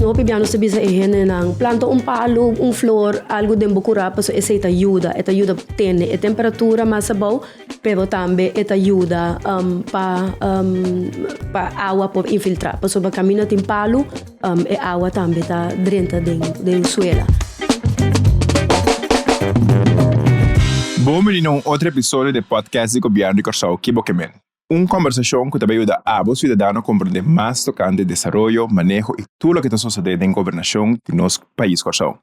Hopi bia nos ta bisa e hendenan, planta un palu, un flor, algu den bo kurá pasobra esei ta yuda. E ta yuda tene e temperatura mas abou, pero tambe e ta yuda pa pa awa por infiltrá. Pasobra kaminda tin palu, e awa tambe ta drenta den den suela. Bon bini na un otro episodio di e podcast di Gobièrnu di Kòrsou Ki Bo Ke Men. Un kòmbersashon ku ta bai yuda abo siudadano komprendé mas tokante desaroyo, maneho i tur loke ta sosodé den gobernashon di nos pais Kòrsou.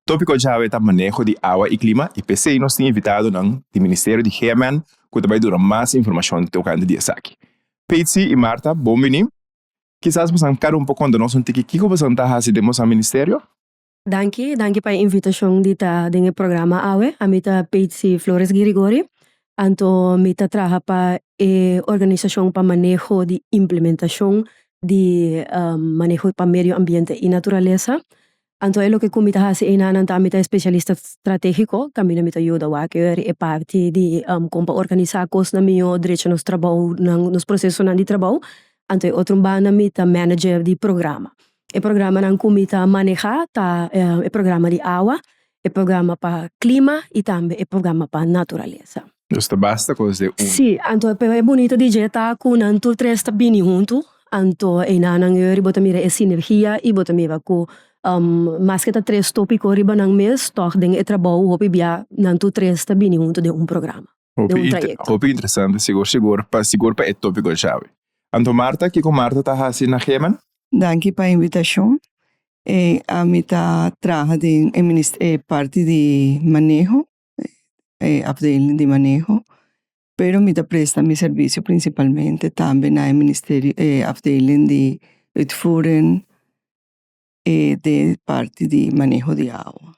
Tópiko djawe ta maneho di awa i klima i p'esei nos tin invitadonan di Ministerio di GMN ku ta bai duna mas informashon tokante di esaki. Patsy i Martha, bon bini. Kisas bosan kada un por konta nos un tiki kiko bosan ta hasi den bosan ministerio? Danki, danki pa e invitashon di ta den e programa awe. Ami ta Patsy Flores Girigori, anto mi ta traha pa e organisashon pa maneho di implementashon di maneho pa medio ambiente i naturalesa. Anto e loke ku mi ta hasi einanan ta mi ta e spesialista stratégiko, kaminda mi ta yuda wak e parti di kon pa organisá kosnan mihó, drecha nos trabounan, nos prosesonan di trabou. Anto e otro banda mi ta manager di programa. E programanan ku mi ta manehá ta e programa di awa, e programa pa klima i tambe e programa pa naturalesa. Dus ta basta kos den un. Sí, anto pero e bunito di dje ta ku nan tur tres ta bini huntu, anto einanan yori bo ta mira e sinergia i bo ta mira ku maske ta tres tópiko riba nan mes, tòg den e trabou hopi bia nan tur tres ta bini huntu den un programa, den un trayekto. Hopi interesante, sigur sigur pa sigur pa e tópiko djawe. Anto Marta, kiko Marta ta hasi na Gemen? Danki pa e invitashon. E ami ta traha den e minis e parti di maneho, e afdeling di maneho, pero mi ta presta mi servisio prinsipalmente tambe na e ministerio e afdeling di uitvoering e den parti di maneho di awa.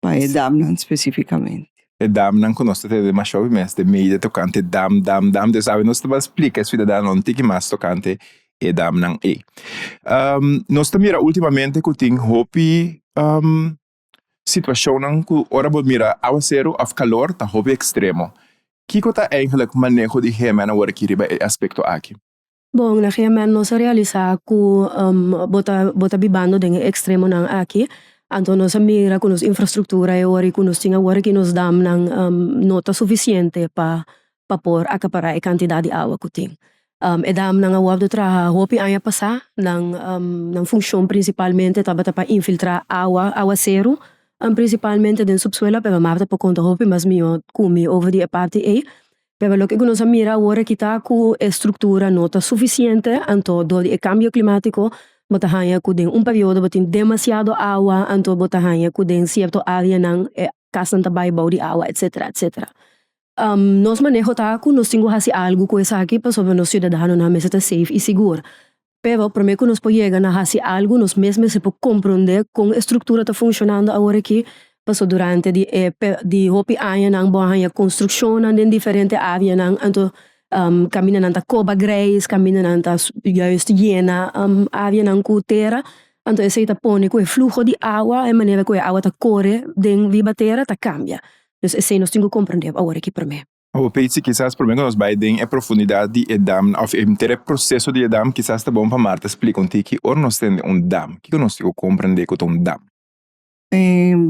Pa e damnan spesifikamente. E damnan ku nos ta tene demasiado mes den media tokante dam, dam, dam. Entonces awe nos ta bai splika e siudadanonan un tiki mas tokante e damnan ei. Nos ta mira ultimamente ku tin hopi situashonnan ku ora bo mira awaseru òf kalor ta hopi ekstremo. Kiko ta eigenlijk maneho di GMN awor aki riba e aspekto aki? Bon, na GMN nos a realisá ku bo ta bo ta bibando den e ekstremonan aki, anto nos a mira ku nos infrastruktura e ora i ku nos tin awor aki nos damnan no ta sufisiente pa pa por akapará e kantidat di awa ku tin. E damnan a wòrdu traha hopi aña pasá, nan nan funshon prinsipalmente tabata pa infiltrá awa, awaseru, prinsipalmente den supsuela, pero Marta por konta hopi mas mihó ku mi over di e parti ei. Pero loke ku nos a mira awor aki ta ku e struktura no ta sufisiente, anto dor di e kambio klimátiko bo ta haña ku den un periodo bo tin demasiado awa, anto bo ta haña ku den sierto áreanan e kasnan ta bai bou di awa etsetera etsetera. Nos maneho ta ku nos tin ku hasi algu ku esaki pasobra nos siudadanonan mester ta safe i sigur. Pero promé ku nos por yega na hasi algu nos mes mester por komprondé kon e struktura ta funshonando awor aki, pasobra durante di e di hopi añanan bo a haña konstrukshonnan den diferente áreanan, anto kaminda nan ta koba greis, kaminda nan ta juist yena áreanan ku tera, anto esei ta pone ku e fluho di awa, e manera ku e awa ta kore den riba tera ta kambia. Dus esei nos tin ku komprondé awor aki promé. Awor Patsy, kisas promé ku nos bai den e profundidat di e dam òf henter e proseso di e dam, kisas ta bon pa Marta splika un tiki ora nos tende un dam, kiko nos tin ku komprendé ku ta un dam?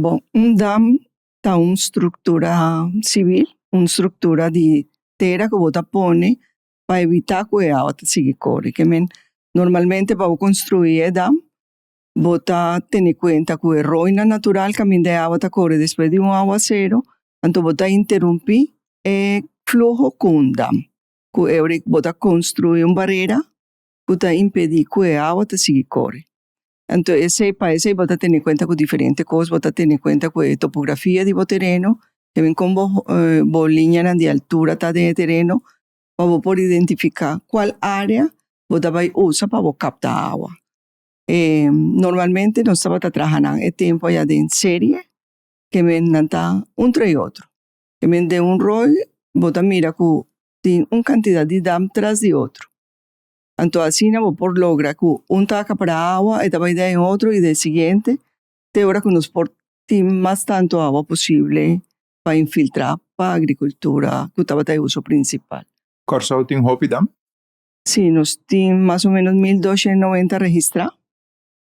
Bon, un dam ta un struktura sibil, un struktura di tera ku bo ta pone pa evitá ku e awa ta sigui kore. Ke men, normalmente pa bo konstruí e dam, Bo ta tene kuenta ku e roinan natural kaminda e awa ta kore despues di un awaseru, anto bo ta interumpí e fluho ku un dam. Ku e ora bo ta konstruí un barera ku ta impedí ku e awa ta sigui kore. Anto esei pa esei bo ta tene kuenta ku diferente kos, bo ta tene kuenta ku e topografia di bo tereno, también kon bo bo liñanan di altura ta den e tereno, pa bo por identifiká kual área bo ta bai usa pa bo kapta awa. Normalmente nos tabata traha nan e tempo aya den serie ke men nan ta un tras otro. Ke men den un rol bo ta mira ku tin un kantidat di dam tras di otro. Anto asina bo por logra ku un ta akapara awa e ta bai den otro i den siguiente te ora ku nos por tin mas tantu awa posible pa infiltra pa agrikultura ku tabata e uso prinsipal. Kòrsou tin hopi dam? Sí, nos tin mas o menos 1290 registrá.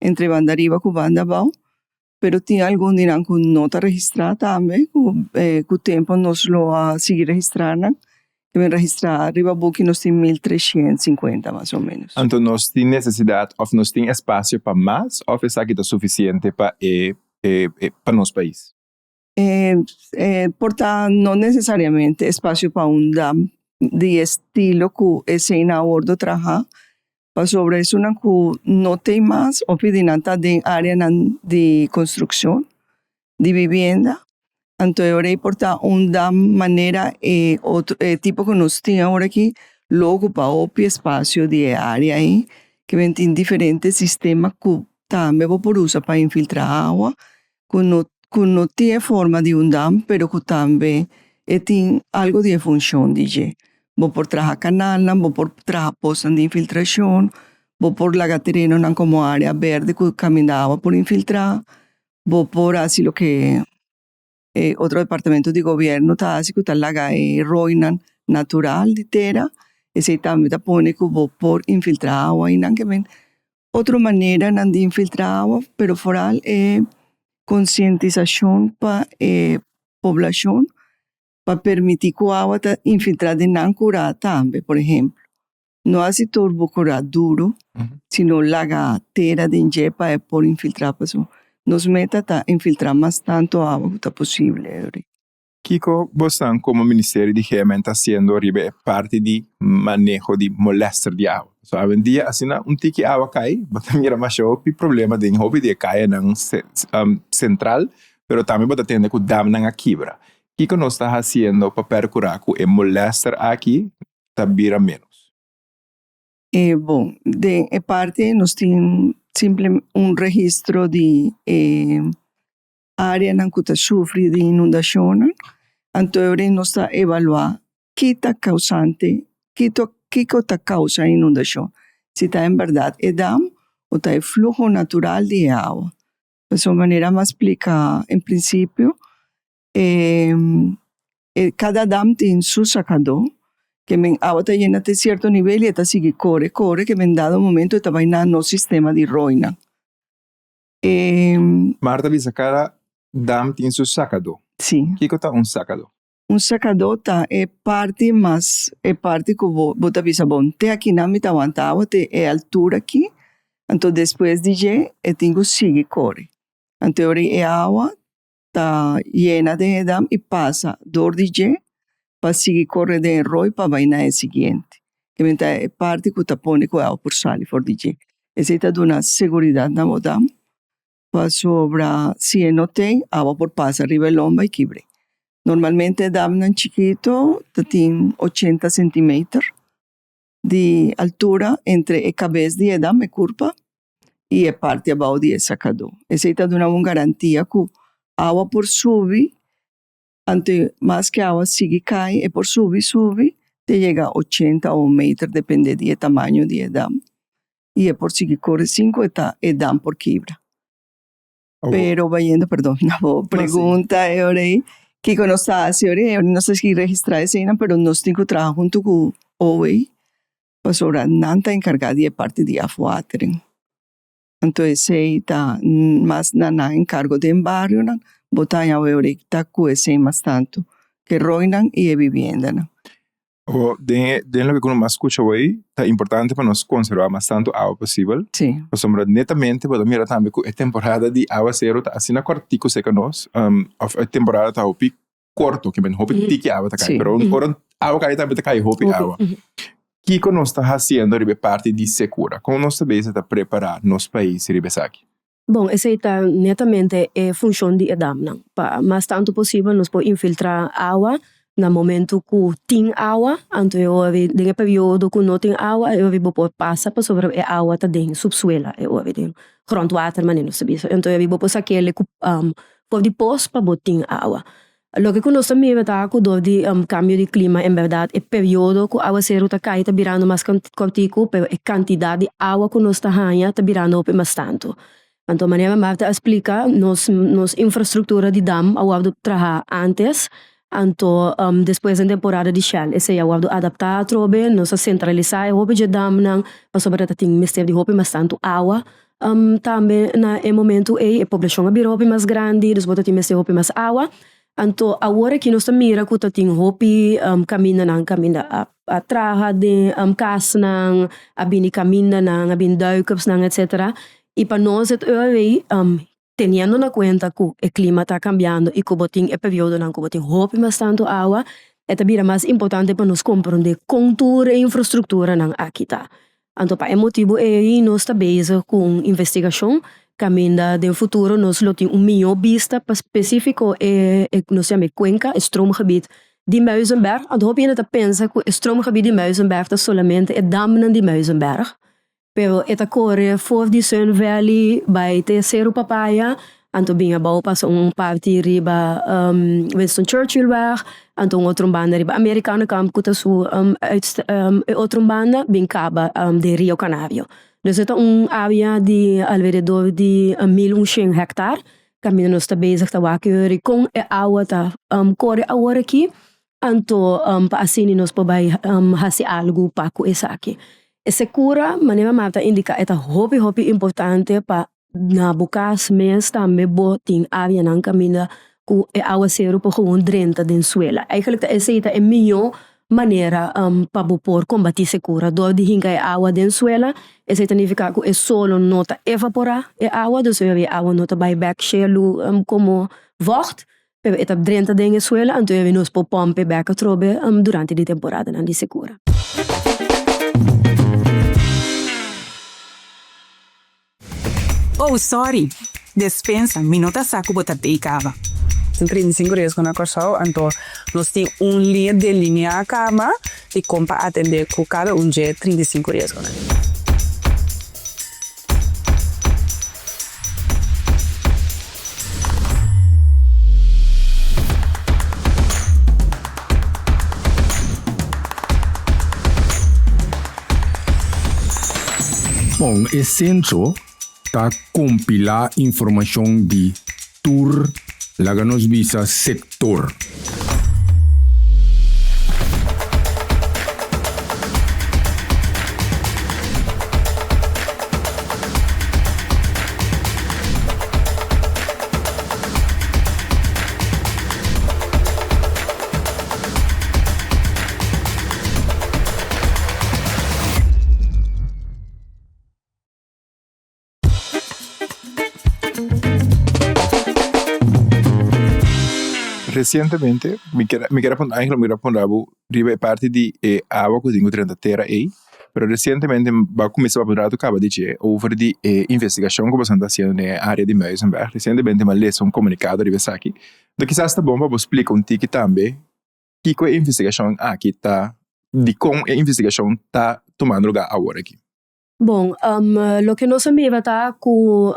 entre banda ariba ku banda abou, pero tin algun di nan ku no ta registrá tambe ku ku tempu nos lo a sigui registrá nan. Ke men registrá riba buki nos tin 1350 mas o ménos. Anto nos tin nesesidat òf nos tin espasio pa mas òf esaki ta sufisiente pa e pa nos pais? Por ta no nesesariamente espasio pa un dam di estilo ku esei nan a wordo traha, pasobra esunnan ku no tin mas hopi di nan ta den areanan di konstrukshon di bibienda, anto e ora ei por ta un dam manera e otro e tipo ku nos tin awor aki lo okupa hopi espasio di e area ei, ke men tin diferente sistema ku tambe bo por usa pa infiltra awa ku no ku no tin e forma di un dam pero ku tambe e tin algo di e funshon di dje. Bo por traha kanalnan, bo por traha posnan di infiltrashon, bo por laga terenonan komo area berde ku kaminda awa por infiltrá, bo por hasi loke e otro departamento di gobierno ta hasi ku ta laga e roinan natural di tera, esei tambe ta pone ku bo por infiltrá awa einan ke men Otro maneranan di infiltra awa, pero foral e konsientisashon pa e poblashon pa permití ku awa ta infiltrá den nan kurá tambe, por ehemplo. No hasi tur bo kurá duru, sino laga tera den dje pa e por infiltrá pasobra nos meta ta infiltrá mas tantu awa ku ta posible. Kiko bosnan komo Ministerio di GMN ta hasiendo riba e parti di maneho di molester di awa? So awendia asina un tiki awa kai bo ta mira masha hopi problema den hopi di e kayanan sentral pero tambe bo ta tende ku damnan a kibra. Kiko nos ta hasiendo pa perkura ku e molester aki ta bira menos? E bon, den e parti nos tin simple un registro di e Areanan ku ta sufri di inundashonnan, anto e ora nos ta evaluá ki ta kausante, kiko ta kausa inundashon, si ta en bèrdat e dam o ta e fluho natural di e awa. Pasobra manera mi a splika en prinsipio, kada dam tin su sakadó, ke men awa ta yena te sierto nivel i e ta sigui kore kore ke men dado momento e ta bai na nos sistema di roinan. Marta bisa kada dam tin su sakadó. Sí. Kiko ta un sakadó? Un sakadó ta e parti mas, e parti ku bo bo ta bisa bon te akinan mi ta wanta awa te e altura aki, anto despues di dje e tin ku sigui kore. Anto e ora e awa ta yena den e dam i pasa dor di dje pa sigui kore den e roi pa bai na e siguiente. Kimen ta e parti ku ta pone ku e awa por sali for di dje. Esei ta duna seguridat na bo dam pasobra si e no ten awa por pasa riba e lomba i kibre. Normalmente e damnan chikito ta tin 80 centimeter di altura entre e kabes di e dam, e kurpa, i e parti abou di e sakadó. Esei ta duna un garantia ku awa por subi, anto mas ku awa sigui kai e por subi subi te yega 80 o un meter depende di e tamaño di e dam i e por sigui kore sin ku e ta e dam por kibra. Pero bayendo, perdon, na bo pregunta e ora ei, kiko nos ta hasi ora ei? Nos ta sigui registrá eseinan, pero nos tin ku traha huntu ku OA, pasobra nan ta enkargá di e parti di afwatering. Anto esei ta mas na nan enkargo den barionan, bo ta haña awe ora ei ta ku esei mas tantu, ke roinan i e bibiendanan. Bo, den den loke ku nos mas skucha awor ta importante pa nos konservá mas tantu awa posibel. Sí. Pasobra netamente bo ta mira tambe ku e temporada di awaseru ta asina kòrtiku serka nos, òf e temporada ta hopi korto, ke men hopi tiki awa ta kai, pero ora awa kai tambe ta kai hopi awa. Kiko nos ta hasiendo riba e parti di sekura? Kon nos ta bezig ta prepará nos pais riba esaki? Bon, esei ta netamente e funshon di e damnan. Pa mas tantu posibel nos por infiltrá awa na momentu ku tin awa, anto e ora den e periodo ku no tin awa e ora bo por pasa pasobra e awa ta den supsuela e ora den grondwater manera nos ta bisa. Anto e ora bo por sak'el ku for di pos pa bo tin awa. Loke ku nos ta mira ta ku dor di kambio di klima en bèrdat e periodo ku awaseru ta kai ta birando mas kòrtiku pero e kantidat di awa ku nos ta haña ta birando hopi mas tantu. Anto manera Martha a splika nos nos infrastruktura di dam a wòrdu traha ántes anto despues den temporada di shèl esei a wòrdu adaptá atrobe nos a sentralisá e hopi dje damnan pasobra ta tin mester di hopi mas tantu awa. Tambe na e momento ei e poblashon a bira hopi mas grandi, dus bo ta tin mester hopi mas awa. Anto awor aki nos ta mira ku ta tin hopi kamindanan kaminda a a traha den kasnan, a bini kamindanan, a bini duikupsnan etsetera. I pa nos het OW teniendo na kuenta ku e klima ta kambiando i ku bo tin e periodonan ku bo tin hopi mas tantu awa, e ta bira mas importante pa nos komprondé kon tur e infrastrukturanan aki ta. Anto pa e motibu ei nos ta bezig ku un investigashon kaminda den futuro nos lo tin un mihó bista pa spesífiko e nos yama e kuenka, e stroomgebied di Muizenberg. Anto hopi hende ta pensa ku e stroomgebied di Muizenberg ta solamente e damnan di Muizenberg, pero e ta kore for di Sun Valley bai te Seru Papaya Anto bin abou pasa un parti riba Winston Churchillweg, anto un otro banda riba Amerikanekamp ku ta su e otro banda bin kaba den Rio Canario. Dus e ta un area di alrededor di 1100 hektar kaminda nos ta bezig ta wak yori kon e awa ta kore awor aki, anto pa asina nos por bai hasi algu pa ku esaki. E sekura manera Marta a indiká e ta hopi hopi importante pa Na bo kas mes tambe bo tin áreanan kaminda ku e awaseru por gewoon drenta den suela. Eigenlijk ta esei ta e mihó manera pa bo por kombatí sekura, dor di hinka e awa den suela. Esei ta nifiká ku e solo no ta evaporá e awa, dus e awa no ta bai bèk shelu komo vògt, pero e ta drenta den e suela, anto e nos por pòmp e bèk atrobe durante di temporadanan di sekura. Oh sorry, despensa, mi no ta sa ku bo ta tei kaba. Tin 35 riesgo na Kòrsou, anto nos tin un liña delineá kaba di kon pa atendé ku kada un dje 35 riesgonan. Bon, e sentro ta kompilá informashon di tur, laga nos bisa, sektor. Recientemente mi kier mi kier a pon eigenlijk mi kier a pon bo riba e parti di e awa ku tin ku drenta tera ei pero recientemente bo a kuminsá papia un ratu kaba di dje over di e investigashon ku boso ta hasiendo den e area di Muizenberg recientemente mi a lesa un komunikado riba esaki enton kisas ta bon pa bo splika un tiki tambe kiko e investigashon aki ta dikon e investigashon ta tumando lugar awor aki. Bon, loke nos a mira ta ku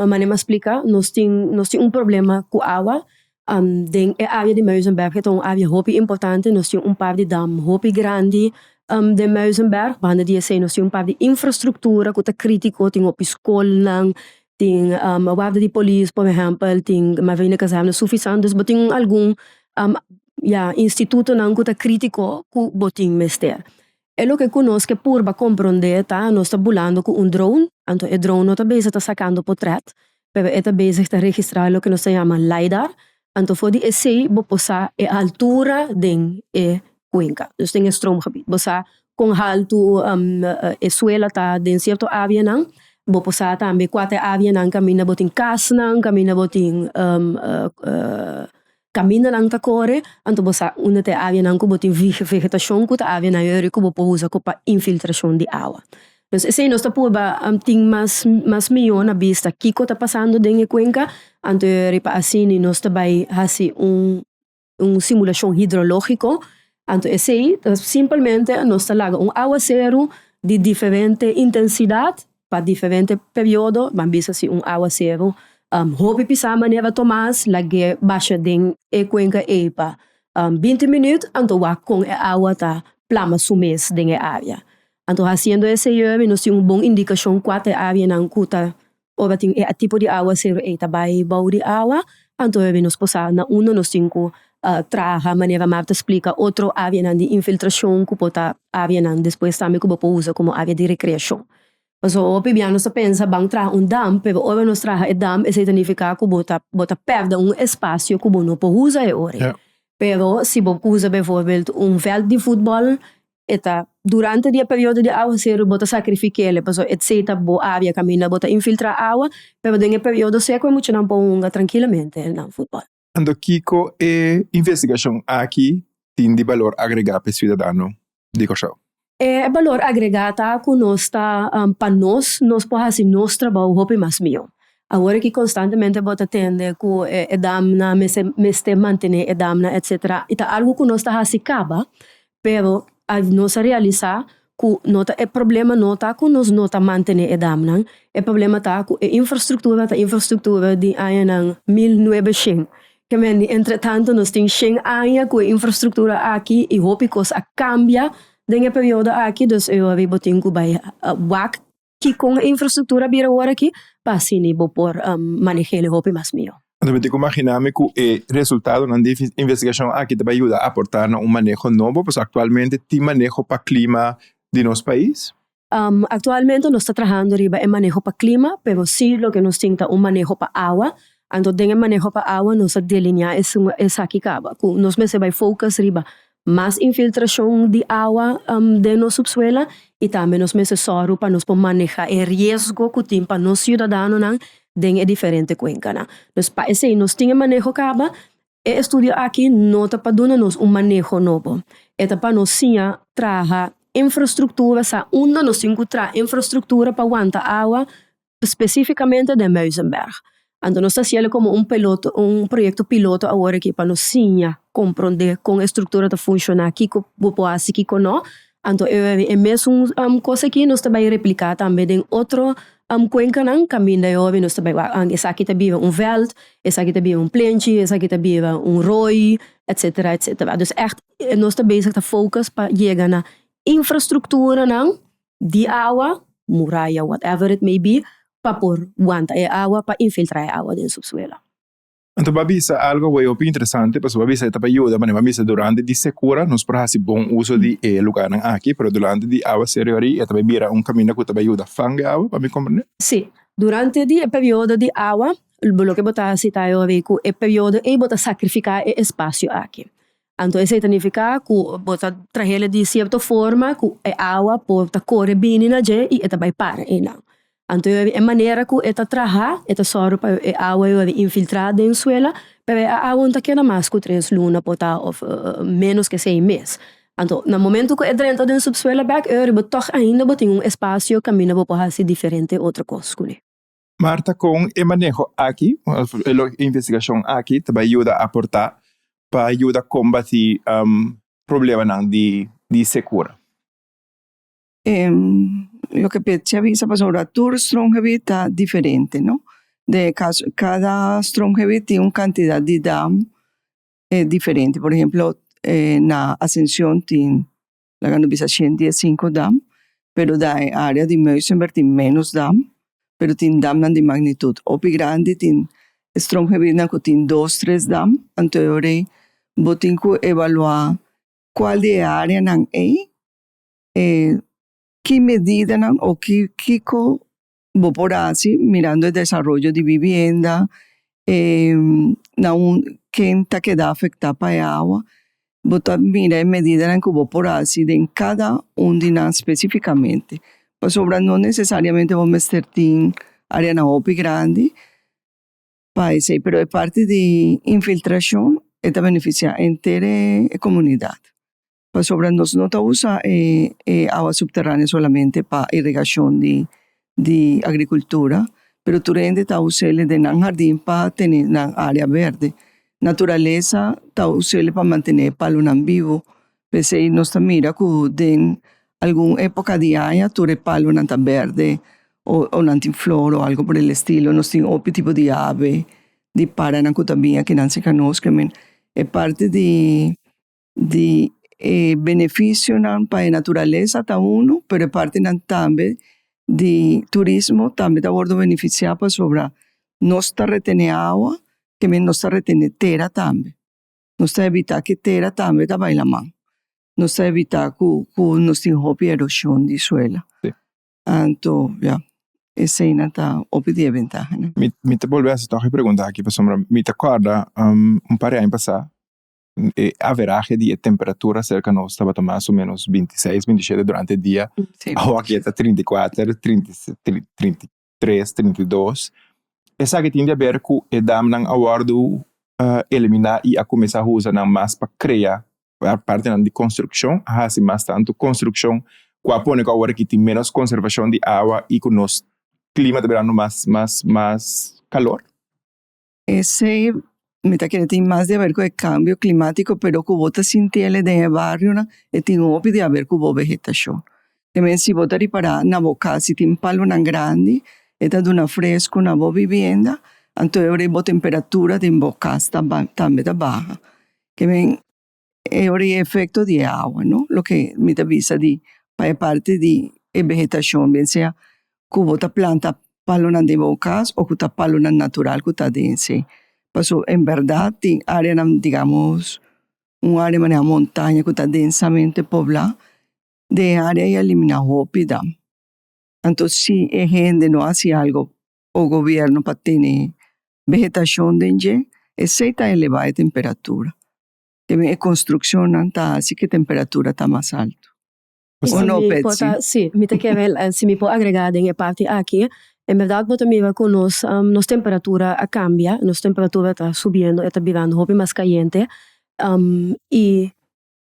manera mi a splika nos tin nos tin un problema ku awa den e area di Muizenberg e ta un area hopi importante nos tin un par di dam hopi grandi den Muizenberg banda di esei nos tin un par di infrastruktura ku ta kritiko tin hopi skolnan tin warda di polis por ehèmpel tin Marina Kazerne Suffisant dus bo tin algun ya institutonan ku ta kritiko ku bo tin mester. E loke ku nos ke purba komprondé ta nos ta bulando ku un drone, anto e drone no ta bezig ta sakando potrèt, pero e ta bezig ta registrá loke nos ta yama lidar, anto for di esei bo por sa e altura den e kuenka, dus den e stroomgebied. Bo sa kon haltu e suela ta den sierto áreanan, bo por sa tambe kua ta e áreanan kaminda bo tin kasnan, kaminda bo tin Kamindanan ta kore, anto bo sa unda ta e áreanan ku bo tin vegetashon ku ta áreanan yori ku bo por usa ku pa infiltrashon di awa. Dus esei nos ta purba tin mas mas mihó na bista kiko ta pasando den e kuenka, anto yori pa asina nos ta bai hasi un un simulashon hidrológiko, anto esei ta simpelmente nos ta laga un awaseru di diferente intensidat pa diferente periodo, ban bisa si un awaseru hopi pisá manera Tomas lag'é basha den e kuenka ei pa 20 minüt, anto wak kon e awa ta plama su mes den e área. Anto hasiendo esei mi nos tin un bon indikashon kua ta e áreanan ku ta ora tin e tipo di awaseru ei ta bai bou di awa, anto mi nos por sa na unda nos tin ku traha manera Marta splika otro áreanan di infiltrashon ku por ta áreanan despues tambe ku bo por usa komo área di rekreashon. Pasobra hopi bia nos ta pensa ban traha un dam, pero ora nos traha e dam esei ta nifiká ku bo ta bo ta pèrdè un espasio ku bo no por usa e ora ei. Pero si bo usa bijvoorbeeld un vèlt di futbòl e ta durante di e periodo di awaseru bo ta sakrifik'el pasobra esei ta bo área kaminda bo ta infiltrá awa, pero den e periodo seko e muchanan por hunga trankilamente nan futbòl. Anto kiko e investigashon aki tin di balor agregá pa e siudadano di Kòrsou? E balor agregá ta ku nos ta pa nos, nos por hasi nos trabou hopi mas mihó. Awor aki konstantemente bo ta tende ku e damnan mester mester mantené e damnan etsetera i ta algu ku nos ta hasi kaba, pero nos a realisá ku no ta e problema no ta ku nos no ta mantené e damnan, e problema ta ku e infrastruktura ta infrastruktura di añanan 1900. Ke men di entretanto nos tin shen aña ku e infrastruktura aki i hopi kos a kambia den e periodo aki, dus e ora bo tin ku bai wak kikon e infrastruktura a bira awor aki pa asina bo por maneh'el hopi mas mihó. Anto mi tin ku imaginá mi ku e resultadonan di investigashon aki ta bai yuda aportá na un maneho nobo, pasobra aktualmente tin maneho pa klima di nos pais? Aktualmente nos ta trahando riba e maneho pa klima, pero si loke nos tin ta un maneho pa awa. Anto den e maneho pa awa nos a delineá esaki kaba, ku nos mester bai focus riba mas infiltrashon di awa den nos supsuela i tambe nos mester sòru pa nos por manehá e riesgo ku tin pa nos siudadanonan den e diferente kuenkanan. Dus pa esei nos tin e maneho kaba, e estudio aki no ta pa duna nos un maneho nobo, e ta pa nos siña traha infrastruktura sa unda nos tin ku traha infrastruktura pa wanta awa spesífikamente den Muizenberg. Anto nos ta hasiel komo un peloto, un proyekto piloto awor aki pa nos siña komprondé kon e struktura ta funshoná, kiko bo por hasi, kiko no. Anto e mesun kos aki nos ta bai repliká tambe den otro kuenkanan kaminda e hopi nos ta bai wak esaki ta bira un vèlt, esaki ta bira un plenchi, esaki ta bira un roi, etsetera, etsetera. Dus ègt nos ta bezig ta focus pa yega na infrastrukturanan di awa, muraya, whatever it may be, pa por wanta e awa, pa infiltra e awa den subsuela. Anto bo a bisa algo wey hopi interesante, pasobra bo a bisa e ta pa yuda, manera bo a bisa durante di sekura nos por hasi bon uso di e lugarnan aki, pero durante di awa serio ari e ta bai bira un kaminda ku ta bai yuda fanga e awa, pa mi komprende? Si, durante di e periodo di awa, loke bo ta hasi ta yori ku e periodo ei bo ta sakrifika e espasio aki. Anto esei ta nifiká ku bo ta trahel di sierto forma ku e awa por ta kore bini na dje i e ta bai para einan. Anto e manera ku e ta traha e ta sòru pa e awa yora infiltrá den suela, pero e awa no ta keda mas ku tres luna por ta òf ménos ke seis mes. Anto na momento ku e drenta den supsuela bèk e ora bo tòg ainda bo tin un espasio kaminda bo por hasi diferente otro kos kuné. Marta, Kon e maneho aki, e investigashon aki ta bai yuda aportá pa yuda kombatí problemanan di sekura? Loke Betsy a bisa pasobra tur stroomgebied ta diferente, no? Den e kaso kada stroomgebied tin un kantidat di dam diferente. Por ehemplo, na Ascension tin Laga no bisa 105 dam, pero da e area di Muizenberg tin menos dam, pero tin damnan di magnitud hopi grandi, tin stroomgebiednan cu tin dos, tres dam, anto e ora ey bo tin cu evalua cual di e areanan ey, ki medidanan o ki kico bo por haci mirando e desaroyo di vivienda, na un ken ta keda afecta pa e awa, bo ta mira e medidanan ku bo por hasi den kada un di nan spesifikamente. Pasobra no nesesariamente bo mester tin areanan hopi grandi pa esei, pero e parti di infiltrashon e ta benefisiá henter e komunidat. Pasobra nos no ta usa e e awa subteráneo solamente pa irigashon di di agrikultura, pero tur hende ta us'el den nan hardin pa tene nan área berde. Naturalesa ta us'el pa mantené e palonan bibu. P'esei nos ta mira ku den algun époka di aña tur e palonan ta berde o o nan tin flor o algo por el estilo. Nos tin hopi tipo di ave, di paranan ku ta bin akinan serka nos. Ke men e parti di di e beneficionan pa e naturalesa ta uno, pero e partinan tambe di turismo tambe ta wordo beneficia pasobra nos ta retene awa, ke men nos ta retene tera tambe. Nos ta evita ke tera tambe ta bai laman. Nos ta evita ku ku nos tin hopi erosion di suela. Anto, ya, eseinan ta hopi di e bentahanan. Mi mi ta bolbe hasi tòg e pregunta aki pasobra mi ta kòrda un par di aña pasá e averahe di e temperatura serka nos tabata mas o ménos 26, 27 durante e dia. Awor aki e ta 34, 33, 32. Esaki tin di haber ku e damnan a wòrdu eliminá i a kuminsá usa nan mas pa krea partenan di konstrukshon, a hasi mas tantu konstrukshon ku a pone ku awor aki tin ménos konservashon di awa i ku nos klima ta birando mas mas mas kalor. Esei mi ta kere tin mas di haber ku e kambio klimatiko pero ku bo ta sinti el den e barionan e tin hopi di haber ku bo vegetashon. Te si bo ta ripará na bo kas si tin palonan grandi e ta duna fresku na bo bibienda anto e ora ei bo temperatura den bo kas tambe ta baha. Ke men e ora e efecto di e awa no, loke mi ta bisa di pa e parti di e vegetashon bien sea ku bo ta planta palonan den bo kas o ku ta palonan natural ku ta den esei. Pasobra en bèrdat tin areanan digamos un area manera montaña ku ta densamente poblá den e area ei a eliminá hopi dam. Anto si e hende no hasi algo o gobierno pa tene vegetashon den dje, esei ta elevá e temperatura. Te e konstrukshonnan ta hasi ku e temperatura ta mas altu. O no, Betsy? Sí, mi ta kere, si mi por agregá den e parti aki, en bèrdat bo ta mira ku nos nos temperatura a kambia, nos temperatura ta subiendo, e ta birando hopi mas kayente i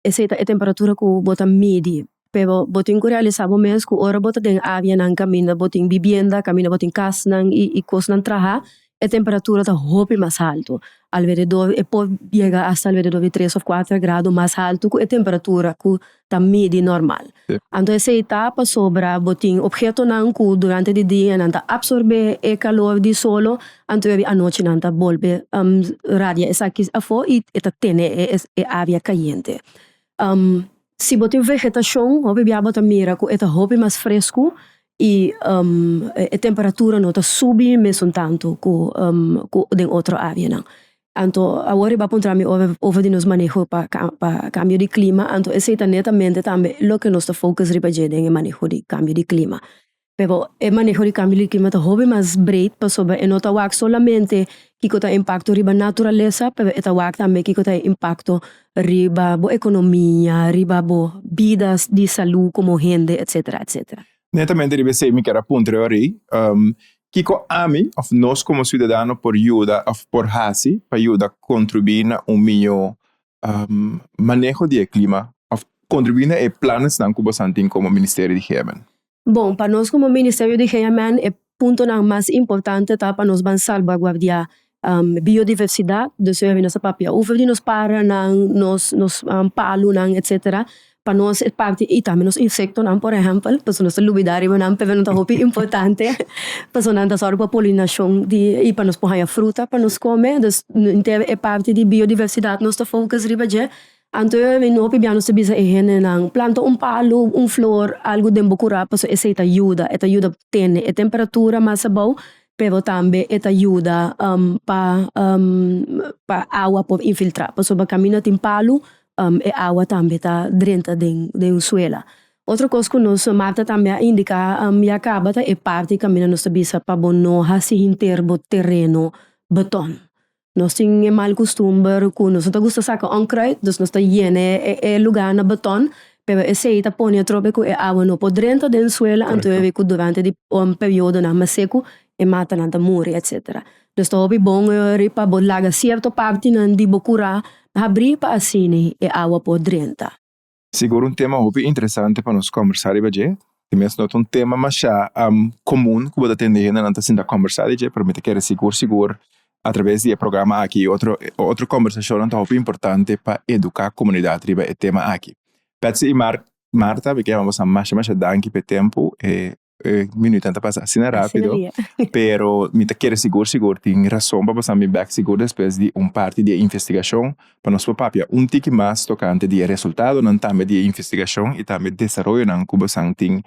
Esei ta e temperatura ku bo ta midi. Pero bo tin ku realisá bo mes ku ora bo ta den áreanan kaminda bo tin bibienda, kaminda bo tin kasnan i kosnan trahá, e temperatura ta hopi mas haltu. Alrededor e por yega asta alrededor di tres òf kuater grado mas haltu ku e temperatura ku ta midi normal. Anto esei ta pasobra bo tin ophetonan ku durante di dia nan ta apsorbé e kalor di solo, anto di anochi nan ta bolbe radia esaki afó i e ta tene e área kayente. Si bo tin vegetashon hopi bia bo ta mira ku e ta hopi mas fresku i e temperatura no ta subi mesun tantu ku den otro áreanan. Anto awor riba puntra mi over di nos maneho pa pa cambio di clima, anto esey ta netamente tambe loke nos ta focus riba dje den e maneho di cambio di clima. Pero e maneho di cambio di clima ta hopi mas breed pasobra e no ta wak solamente kiko ta impacto riba naturalesa, pero e ta wak tambe kiko ta e impacto riba bo economia, riba bo bida di salud como hende, etcetera, etcetera. Netamente riba esey mi kier a puntra yo ari, Kiko ami òf nos komo siudadano por yuda òf por hasi pa yuda kontribuí na un mihó maneho di e klima òf kontribuí na e planesnan ku bosan tin komo Ministerio di GMN? Bon, pa nos komo Ministerio di GMN e puntonan mas importante ta pa nos ban salbaguardiá biodiversidat, dus nos ta papia over di nos paranan, nos nos palunan etcetera, pa nos e parti y tambe nos insectonan por ehempel, pasobra nos ta lubida riba nan pero nan ta hopi importante, pasobra nan ta sòru pa polinashon di y pa nos por haña fruta pa nos come, dus henter e parti di biodiversidat nos ta focus riba dje, anto hopi bia nos ta bisa e hendenan planta un palu, un flor, algu den bo kura pasobra esei ta yuda, e ta yuda tene e temperatura mas abou pero tambe e ta yuda pa pa awa por infiltra pasobra kaminda tin palu e awa tambe ta drenta den den suela. Otro kos ku nos Martha tambe a indiká ya kaba ta e parti kaminda nos ta bisa pa bo no hasi hinter bo tereno beton. Nos tin e mal kustumber ku nos no ta gusta saka onkruid, dus nos ta yena e lugá na beton, pero esei ta pone atrobe ku e awa no por drenta den suela, anto e ku durante di un periodonan mas seku e matanan ta muri etsetera. Dus ta hopi bon pa bo laga sierto partinan di bo kurá habrí pa asina e awa por drenta. Sigur un tema hopi interesante pa nos kombersá riba dje. Di mes no ta un tema masha komun ku bo ta tende hendenan ta sinta kombersá di dje, pero mi ta kere sigur sigur atraves di e programa aki i otro otro kombersashonnan ta hopi importante pa eduká komunidat riba e tema aki. Betsy i Martha, mi ke yama boso masha masha danki pa e tempu. E e minuutnan ta pasa asina rápido, pero mi ta kere sigur sigur tin rason pa pasa mi bek sigur despues di un parti di e investigashon pa nos por papia un tiki mas tokante di e resultadonan tambe di e investigashon i tambe desaroyonan ku bosan tin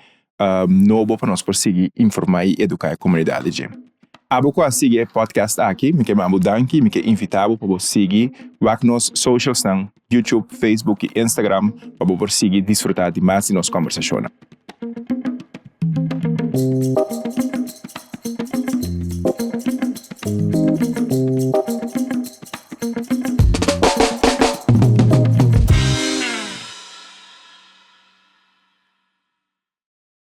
nobo pa nos por sigui informá i eduká e komunidat di dje. Abo ku a sigui e podcast aki, mi ke manda bo danki, mi ke invitá bo pa bo sigui wak nos socialsnan, YouTube, Facebook i Instagram pa bo por sigui disfrutá di mas di nos kòmbersashonnan.